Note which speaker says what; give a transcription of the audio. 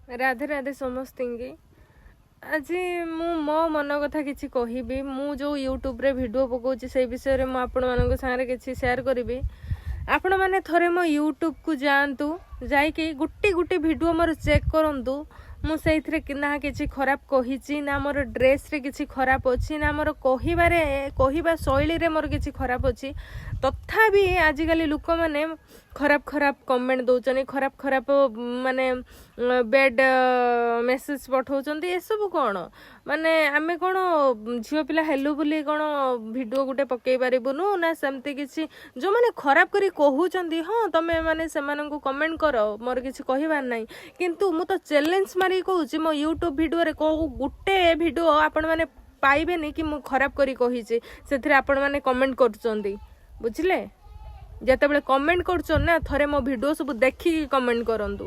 Speaker 1: ରାଧେ ରାଧେ ସମସ୍ତିଙ୍କି। ଆଜି ମୁଁ ମୋ ମନ କଥା କିଛି କହିବି। ମୁଁ ଯେଉଁ ୟୁଟ୍ୟୁବରେ ଭିଡ଼ିଓ ପକାଉଛି, ସେଇ ବିଷୟରେ ମୁଁ ଆପଣମାନଙ୍କ ସାଙ୍ଗରେ କିଛି ସେୟାର କରିବି। ଆପଣମାନେ ଥରେ ମୋ ୟୁଟ୍ୟୁବକୁ ଯାଆନ୍ତୁ, ଯାଇକି ଗୋଟେ ଗୋଟେ ଭିଡ଼ିଓ ମୋର ଚେକ୍ କରନ୍ତୁ। ମୁଁ ସେଇଥିରେ ନା କିଛି ଖରାପ କହିଛି, ନା ମୋର ଡ୍ରେସ୍ରେ କିଛି ଖରାପ ଅଛି, ନା ମୋର କହିବାରେ, କହିବା ଶୈଳୀରେ ମୋର କିଛି ଖରାପ ଅଛି। ତଥାପି ଆଜିକାଲି ଲୋକମାନେ ଖରାପ ଖରାପ କମେଣ୍ଟ ଦେଉଛନ୍ତି, ଖରାପ ଖରାପ ମାନେ ବ୍ୟାଡ୍ ମେସେଜ ପଠାଉଛନ୍ତି। ଏସବୁ କ'ଣ? ମାନେ ଆମେ କ'ଣ ଝିଅ ପିଲା ହେଲୁ ବୋଲି କ'ଣ ଭିଡ଼ିଓ ଗୋଟେ ପକେଇ ପାରିବୁନୁ ନା ସେମିତି କିଛି? ଯେଉଁମାନେ ଖରାପ କରି କହୁଛନ୍ତି, ହଁ, ତମେ ମାନେ ସେମାନଙ୍କୁ କମେଣ୍ଟ କର, ମୋର କିଛି କହିବାର ନାହିଁ। କିନ୍ତୁ ମୁଁ ତ ଚ୍ୟାଲେଞ୍ଜ ମାରିକି କହୁଛି, ମୋ ୟୁଟ୍ୟୁବ ଭିଡ଼ିଓରେ କେଉଁ ଗୋଟେ ଭିଡ଼ିଓ ଆପଣମାନେ ପାଇବେନି କି ମୁଁ ଖରାପ କରି କହିଛି। ସେଥିରେ ଆପଣମାନେ କମେଣ୍ଟ କରୁଛନ୍ତି, ବୁଝିଲେ? ଯେତେବେଳେ କମେଣ୍ଟ କରୁଛନ୍ତି ନା, ଥରେ ମୋ ଭିଡ଼ିଓ ସବୁ ଦେଖିକି କମେଣ୍ଟ କରନ୍ତୁ।